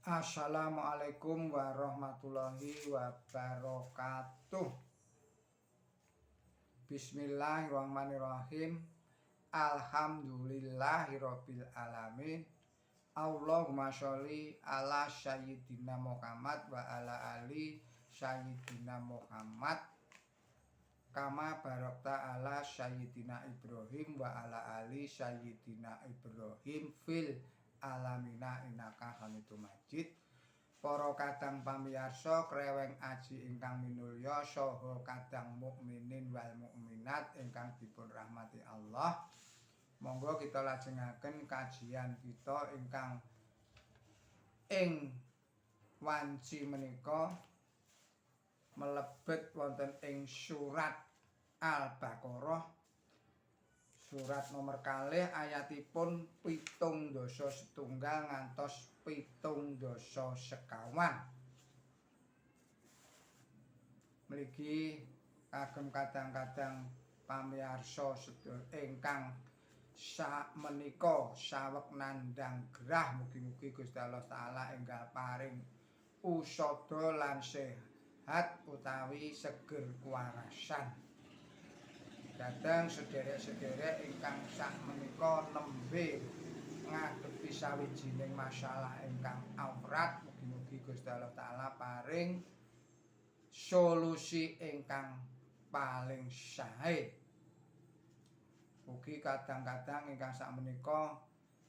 Assalamualaikum warahmatullahi wabarakatuh. Bismillahirrahmanirrahim. Alhamdulillahirabbil alamin. Allahumma sholli ala sayyidina Muhammad wa ala ali sayyidina Muhammad kama barakta ala sayyidina Ibrahim wa ala ali sayyidina Ibrahim fil alamina innaka Hamidum Majid. Para kadang pamiyarsa kreweng aji ingkang minulya saha kadang mukminin wal mukminat ingkang dipun rahmati Allah. Monggo kita lajengaken kajian kita ingkang ing wanci menika melebet wonten ing surat Al-Baqarah surat nomor kalih ayatipun 71 ngantos 74. Mligi kagem kadang-kadang pamiyarsa sedaya ingkang sak menika saweg nandhang gerah, mugi-mugi Gusti Allah Taala enggal paring usada lan sehat utawi seger kuwarasan. Dhateng sederek-sederek ingkang sak menika nembe ngadepi sawijining masalah ingkang awrat, mugi-mugi Gusti Allah Taala paring solusi ingkang paling sae. Ugi kadang-kadang ingkang sak menika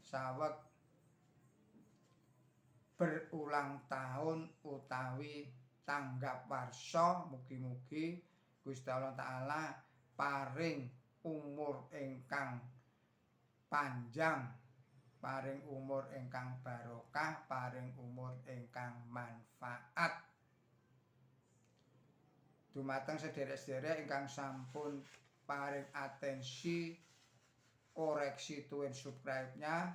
saweg berulang tahun utawi tanggap warsa, mugi-mugi Gusti Allah Taala paring umur ingkang panjang, paring umur ingkang barokah, paring umur ingkang manfaat. Dumateng sederek-sederek ingkang sampun paring atensi, koreksi tuwin subscribe-nya,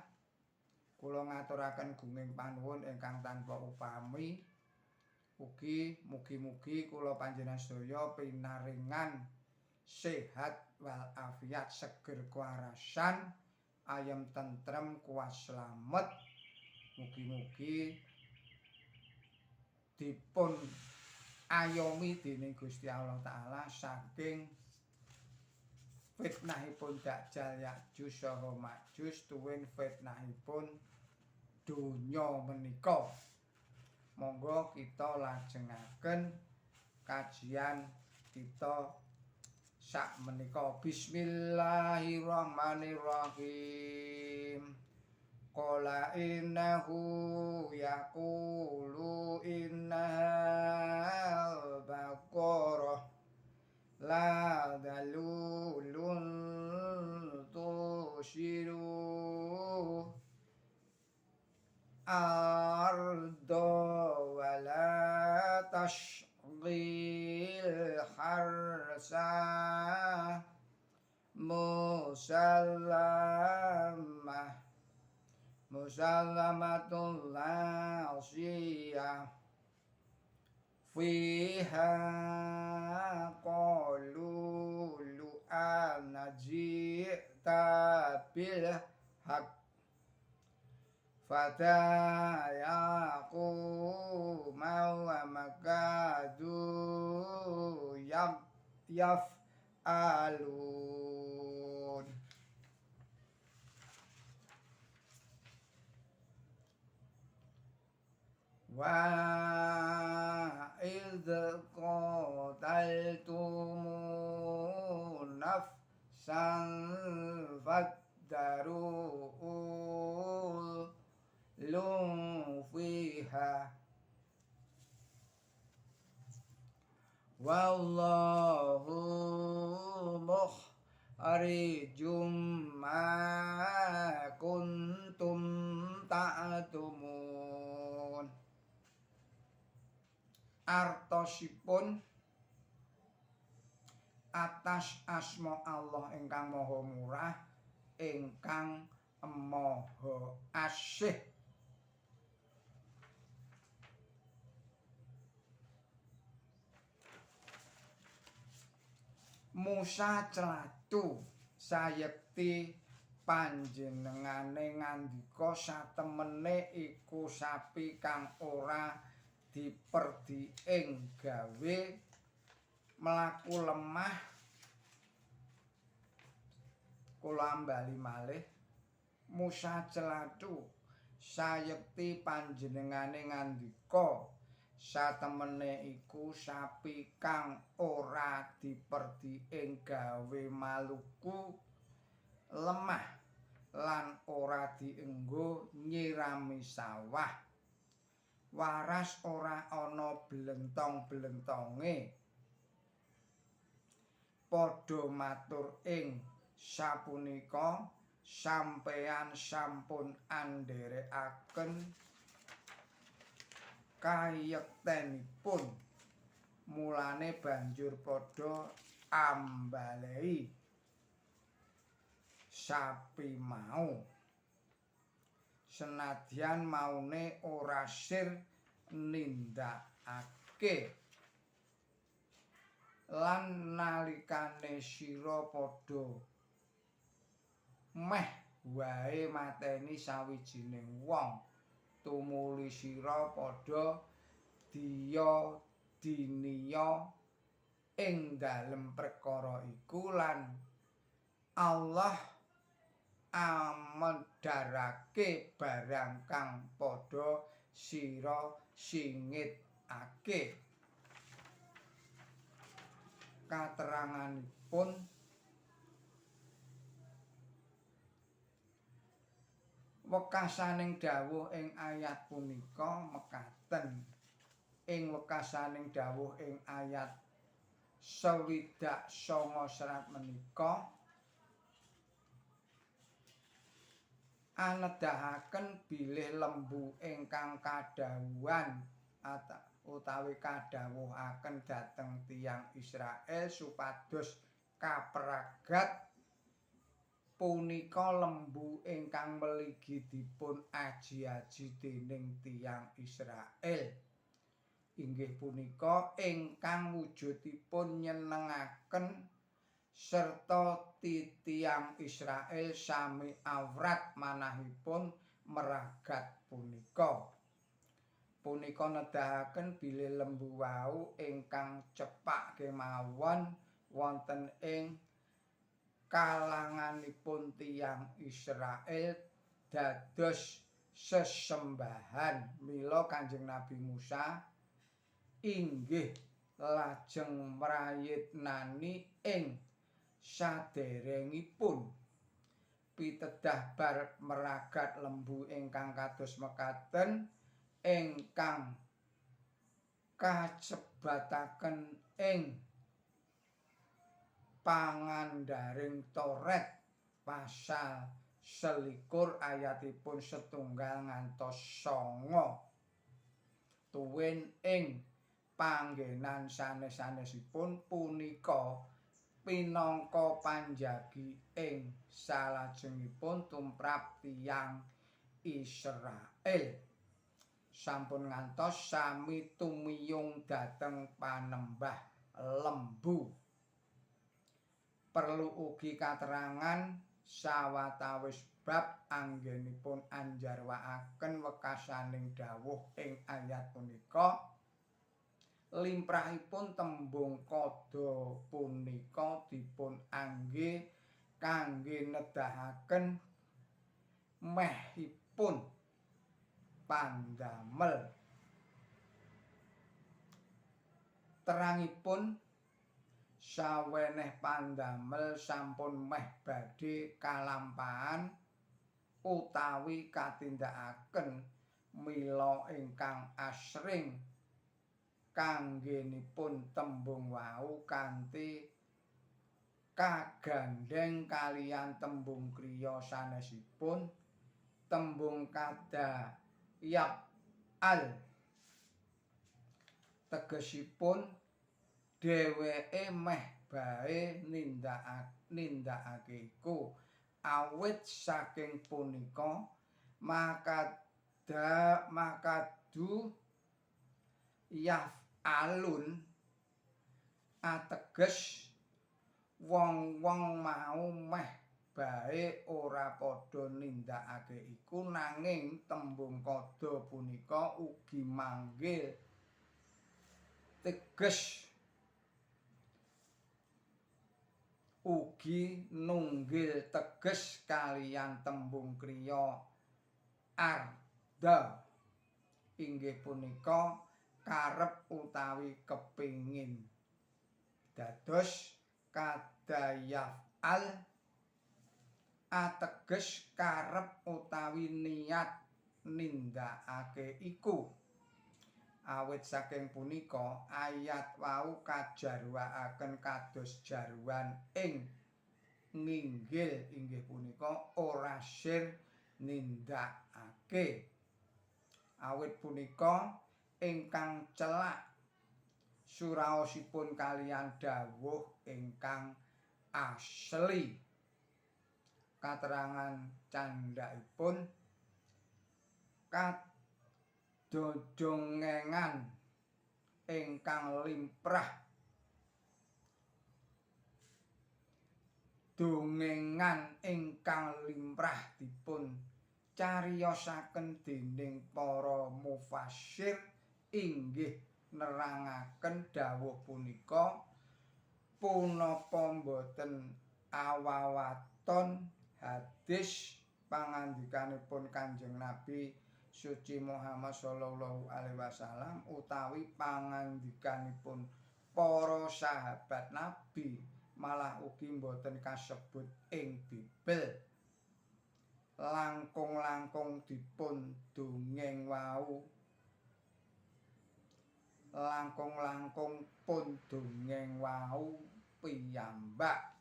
kula ngaturaken gunging panuwun ingkang tanpa upami. Ugi mugi-mugi kula panjenengan sedaya pinaringan sehat walafiat, seger kuwarasan, ayem tentrem, kuat slamet. Mugi-mugi dipun ayomi dening Gusti Allah Taala saking fitnahipun Dajjal Ya'juj saha Ma'juj tuwin fitnahipun donya menika. Monggo kita lajengaken kajian kita sak menika. Bismillahirrahmanirrahim. Qala innahu yaqulu innahal baqarah la dalulun tushiru arda wa la tashghil harsa musallamah musallamatul la siyah fiha qalu lu'ana ji'ta bil haq fata yaquma wa makadu yaf'alun. Wa idh qataltum nafsan faddaru fiha wallahu mukhrijum ma kuntum ta'tumun. Artosipun atas asma Allah ingkang maha murah ingkang maha asih. Musa celatu sayekti Panjenengane ngandika satemene iku sapi kang ora diperdi ing gawe mlaku lemah. Kula ambali malih Musa celathu sayekti panjenengane ngandika satemene iku sapi kang ora diperdi ing gawe maluku lemah lan ora dienggo nyirami sawah, waras ora ana blentong-blentonge. Padha matur ing sapunika sampeyan sampun andherekaken kayektenipun, mulane banjur padha ambalehi sapi mau senadyan maune ora sir nindakake. Lan nalikane sira padha meh wae mateni sawijining wong, tumuli sira padha diya diniya ing dalem perkara iku lan Allah amedharake barang kang padha sira singitake. Kateranganipun wekasaning dawuh ing ayat punika mekaten. Ing wekasaning dawuh ing ayat 69 serat menika anedahaken bilih lembu ingkang kadhawuhan utawi kadhawuhaken dhateng tiyang Israel supados kapragat punika lembu ingkang meligi dipun aji-aji dening tiyang Israel, inggih punika ingkang wujudipun nyenengaken serta titiyang Israel sami awrat manahipun meragat punika. Punika nedahaken bilih lembu wau ingkang cepak kemawon wonten ing kalanganipun tiyang Israel dados sesembahan. Mila Kanjeng Nabi Musa inggih lajeng mrayitnani ing saderengipun pitedah bar meragat lembu ingkang kados mekaten ingkang kacebataken ing pangandaring Toret pasal 21 ayatipun 1 ngantos 9. Tuwin ing panggenan sanes-sanesipun punika pinangka panjagi ing salajengipun tumrap tiyang Israel. Sampun ngantos sami tumiyung dhateng panembah lembu. Perlu ugi katerangan sawetawis bab anggenipun anjarwakaken wekasaning dawuh ing ayat punika. Limrahipun tembung kada punika dipun angge kangge nedahaken mehipun pandamel. Terangipun saweneh pandamel sampun meh badhe kalampahan utawi katindakaken, mila ingkang asring kanggenipun tembung wau kanthi kagandheng kaliyan tembung kriya sanesipun tembung kada yaqal tegesipun dheweke meh bae nindakake iku. Awit saking punika makadu yaf'alun ateges wong-wong mau meh bae ora padha nindakake iku, nanging tembung qada punika ugi manggil teges ugi nunggil teges kaliyan tembung kriya arda inggih punika karep utawi kepingin. Dados kadayafal ateges karep utawi niat nindakake iku. Awit saking punika ayat wau kajarwakaken kados jarwan ing nginggil inggih punika ora sir nindakake. Awit punika ingkang celak suraosipun kaliyan dawuh ingkang asli. Katerangan candhakipun kadodongengan ingkang limprah dongengan ingkang limrah dipun cariyosaken dening para mufassir inggih nerangaken dawuh punika punapa boten awawaton hadis pangandikanipun Kanjeng Nabi Suci Muhammad sallallahu alaihi wasallam utawi pangandikanipun para sahabat Nabi malah ugi boten kasebut ing Bible. Langkung-langkung dipun dongeng wau, langkung-langkung pun dongeng wau piyambak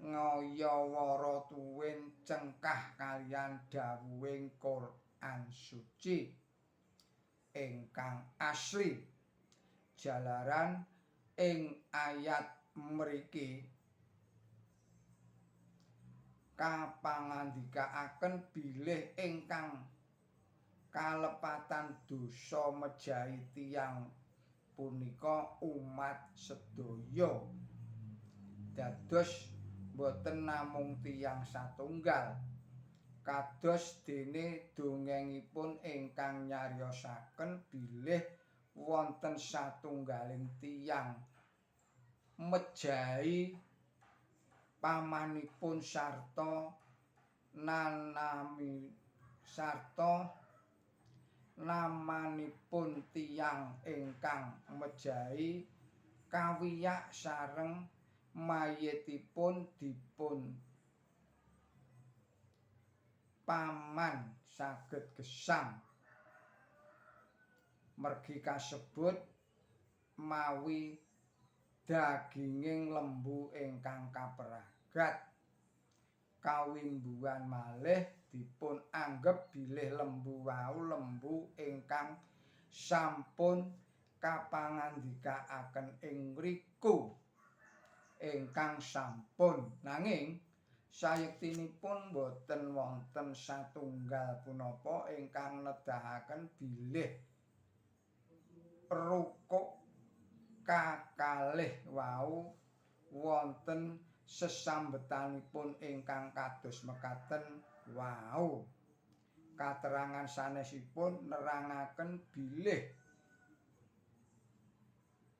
ngayawara tuwin cengkah kaliyan dawuhing Quran Suci ingkang asli. Jalaran ing ayat mriki kapangandikaaken bilih ingkang kalepatan dosa mejahi tiyang punika umat sedaya. Dados boten namung tiyang satunggal. Kados dene dongengipun ingkang nyariosaken bilih wonten satunggaling tiyang mejahi pamanipun sarta nanami sarta namanipun tiyang ingkang mejahi kawiyak sareng mayitipun dipun paman saged gesang. Mergi kasebut mawi daginging lembu ingkang kaperagat. Kawimbuhan malih dipun anggep bilih lembu wau lembu ingkang sampun kapangandikaaken ing ngriku ingkang sampun. Nanging sayektinipun boten wonten satunggal punapa ingkang nedahaken bilih rukuk kakalih wau wonten sesambetanipun ingkang kados mekaten wau. Katerangan sanesipun nerangaken bilih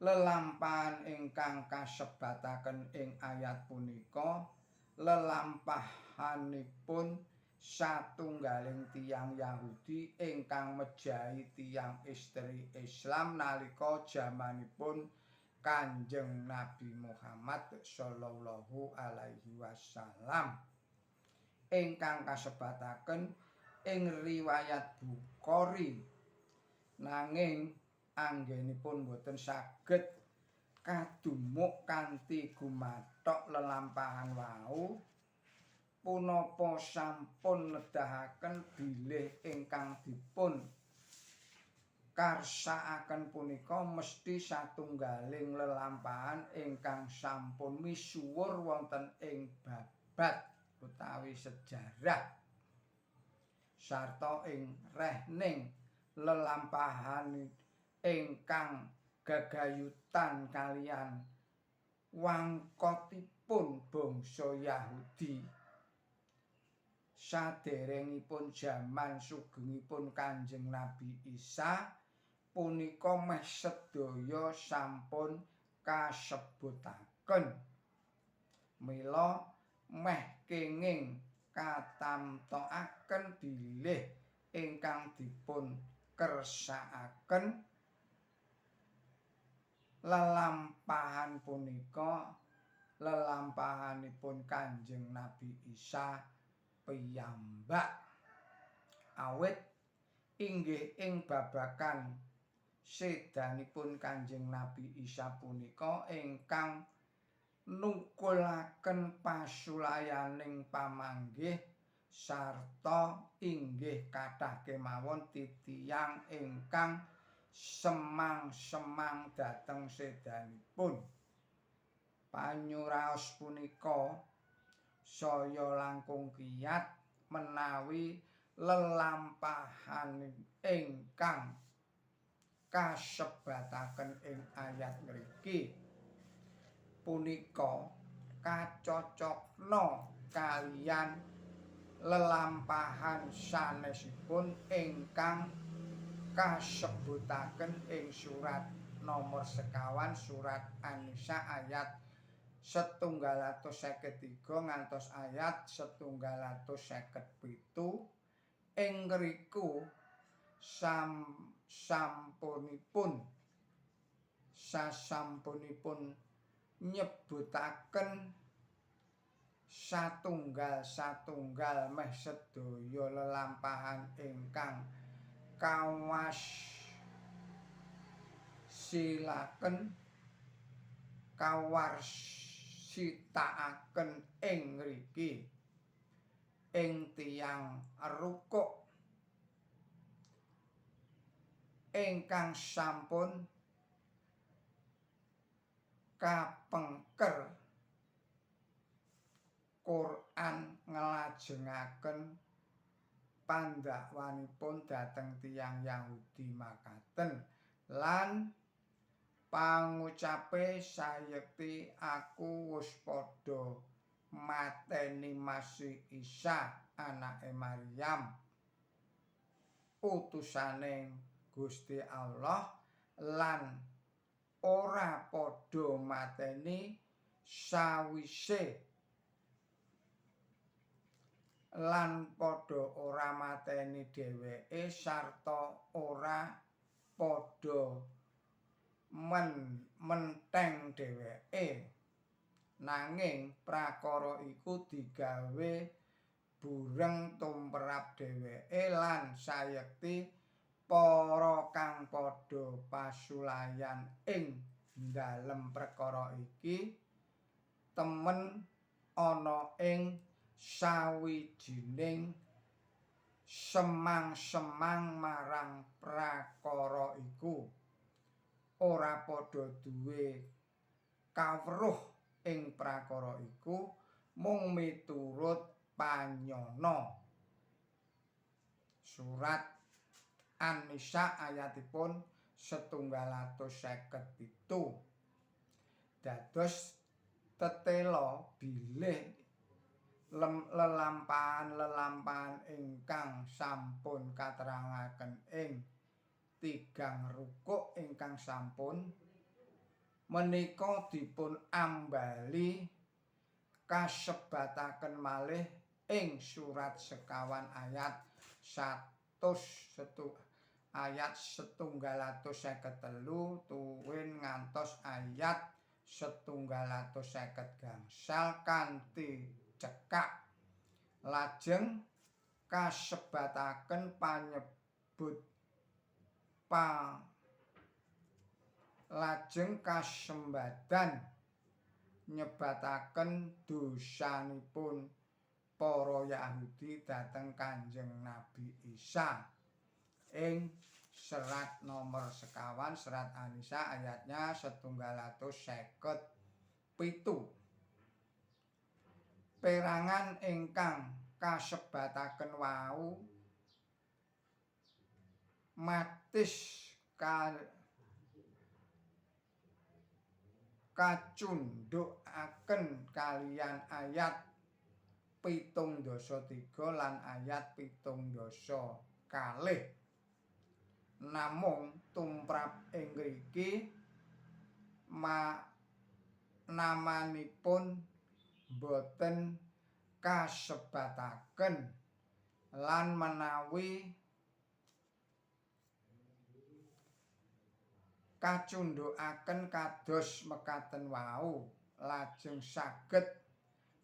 lelampahan ingkang kasebataken ing ayat punika lelampahanipun satunggaling tiyang Yahudi ingkang mejahi tiyang istri Islam nalika jamanipun Kanjeng Nabi Muhammad sallallahu alaihi wasallam ingkang kasebataken ing riwayat Bukhari. Nanging anggenipun boten saged kadumuk kanthi gumathok lelampahan wau punapa sampun nedahaken bilih ingkang dipun karsakaken punika mesti satunggaling lelampahan ingkang sampun misuwur wonten ing babad utawi sejarah sarta ing rehning lelampahan ingkang gagayutan kaliyan wangkotipun bangsa Yahudi. saderengipun jaman sugengipun Kanjeng Nabi Isa punika meh sedaya sampun kasebutaken. Mila meh kenging katamtokaken bilih ingkang dipun kersakaken lelampahan punika lelampahanipun Kanjeng Nabi Isa piyambak. Awit inggih ing babagan sedanipun Kanjeng Nabi Isa punika ingkang nukulaken pasulayaning pamanggih sarta inggih kathah kemawon titiyang ingkang semang-semang dhateng sedanipun. Panyuraos punika saya langkung kiyat menawi lelampahan ingkang kasebataken ing ayat ngriki punika kacocokna kaliyan lelampahan sanesipun ingkang kasebutaken ing surat nomor sekawan surat An-Nisa ayat 153 ngantos ayat 157. Ing ngriku sampunipun sasampunipun nyebutaken satunggal-satunggal meh sedaya lelampahan ingkang kawas silaken kawarsitakaken ing ngriki ing tiyang rukuk ingkang sampun kapengker Quran nglajengaken pandakwanipun dhateng tiyang Yahudi makaten lan pangucape sayekti aku wis padha mateni Masih Isa anake Maryam utusane Gusti Allah lan ora padha mateni sawise lan padha ora mateni dheweke sarta ora padha menteng dheweke, nanging prakara iku digawe bureng tumrap dheweke lan sayekti para kang padha pasulayan ing dalem perkara iki temen ana ing sawijining semang-semang marang prakara iku, ora padha duwe kawruh ing prakara iku mung miturut panyana. Surat An-Nisa ayatipun 157. Dados tetela bilih lelampahan-lelampahan ingkang sampun katerangaken ing tigang rukuk ingkang sampun menika dipun ambali kasebataken malih ing surat sekawan ayat 100 ayat 153 tuwin ngantos ayat 150 kanthi cekak. Lajeng kasebataken panyebut lajeng kasembadan nyebataken dosanipun para Yahudi dhateng Kanjeng Nabi Isa ing serat nomor sekawan serat An-Nisa ayatnya 157. Perangan ingkang kasebataken wau matis kacundhukaken kaliyan ayat 73 lan ayat 72. Namung tumrap ing ngriki namanipun boten kasebataken lan menawi kacundhukaken kados mekaten wau lajeng saged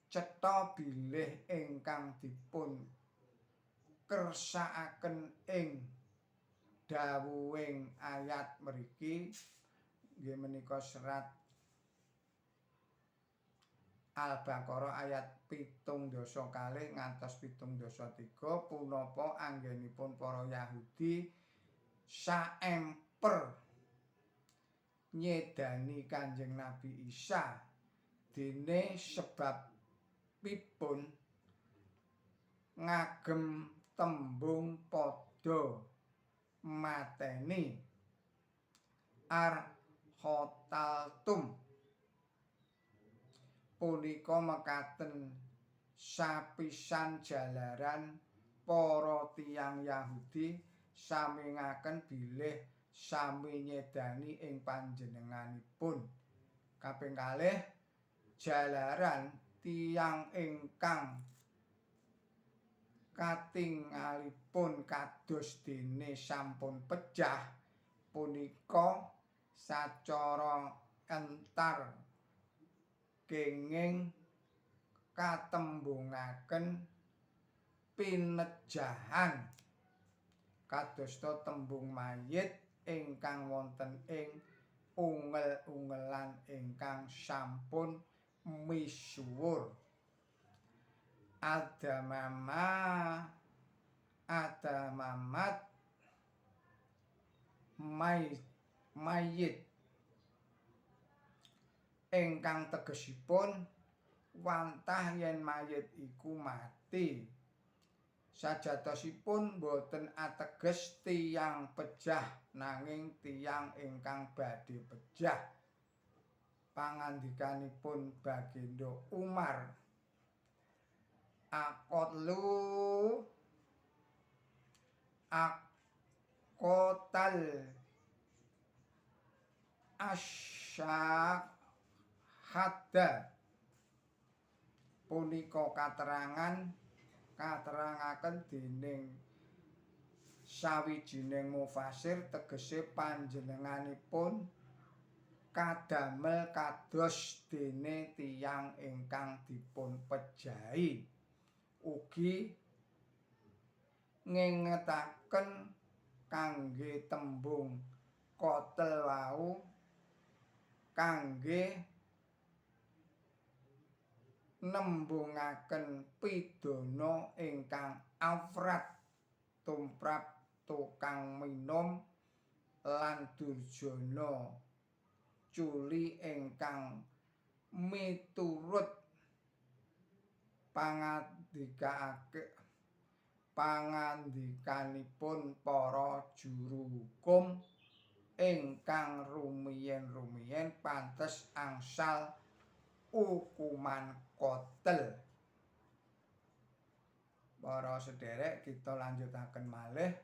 cetha bilih ingkang dipun kersakaken ing dawuhing ayat mriki nggih menika serat Al-Baqarah ayat 72 ngantos 73 punapa anggenipun para Yahudi saemper nyedani Kanjeng Nabi Isa dene sebabipun ngagem tembung padha mateni ar-khotaltum punika mekaten sapisan jalaran para tiyang Yahudi sami ngaken bilih sami nyedani ing panjenenganipun. Kaping kalih jalaran tiyang ingkang katingalipun kados dene sampun pejah punika sacara entar kenging katembungaken pinejahan kadosta tembung mayit ingkang wonten ing ungel-ungelan ingkang sampun misuwur. Adamama adamamat mayit ingkang tegesipun wantah yen mayit iku mati. Sajatosipun boten ateges tiyang pejah nanging tiyang ingkang badhe pejah. Pangandikanipun Baginda Umar, aqatlu aqatal asyhada punika katerangan katerangaken dening sawijining mufasir tegese panjenenganipun kadamel kados dene tiyang ingkang dipun pejahi. Ugi ngengetaken kangge tembung kotel wau kangge nembungaken pidana ingkang awrat tumrap tukang minum lan durjana culi ingkang miturut pangandikanipun para juru hukum ingkang rumiyin-rumiyin pantes angsal hukuman kotel. Para sederek, kita lanjutaken malih.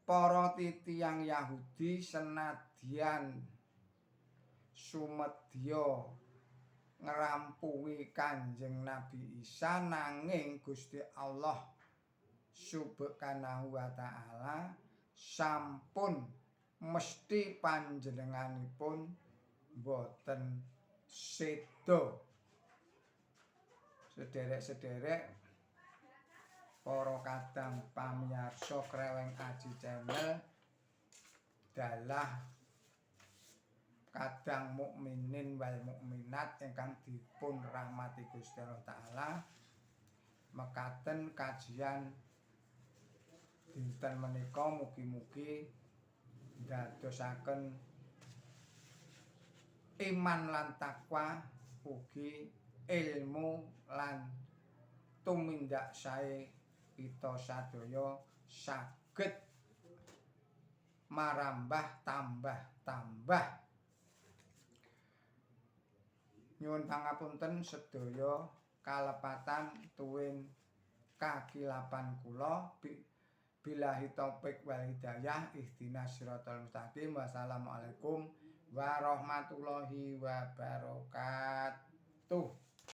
Para titiyang Yahudi senadyan sumedya ngrampungi Kanjeng Nabi Isa, nanging Gusti Allah Subhanahu wa taala sampun mesti panjenenganipun boten seda. Sederek-sederek para kadang pamiyarsa Kreweng Aji Channel dalah kadang mukminin wal mukminat ingkang dipun rahmati Gusti Allah taala, mekaten kajian dinten menika mugi-mugi ndadosaken iman lan takwa, ugi ilmu lan tumindak sae kita sadaya saged marambah tambah-tambah. Nyuwun pangapunten sedaya. kalepatan tuwin kakilapan kula. Billahi taufik wal hidayah, ihdinas siratal mustaqim. Wassalamualaikum warahmatullahi wabarakatuh.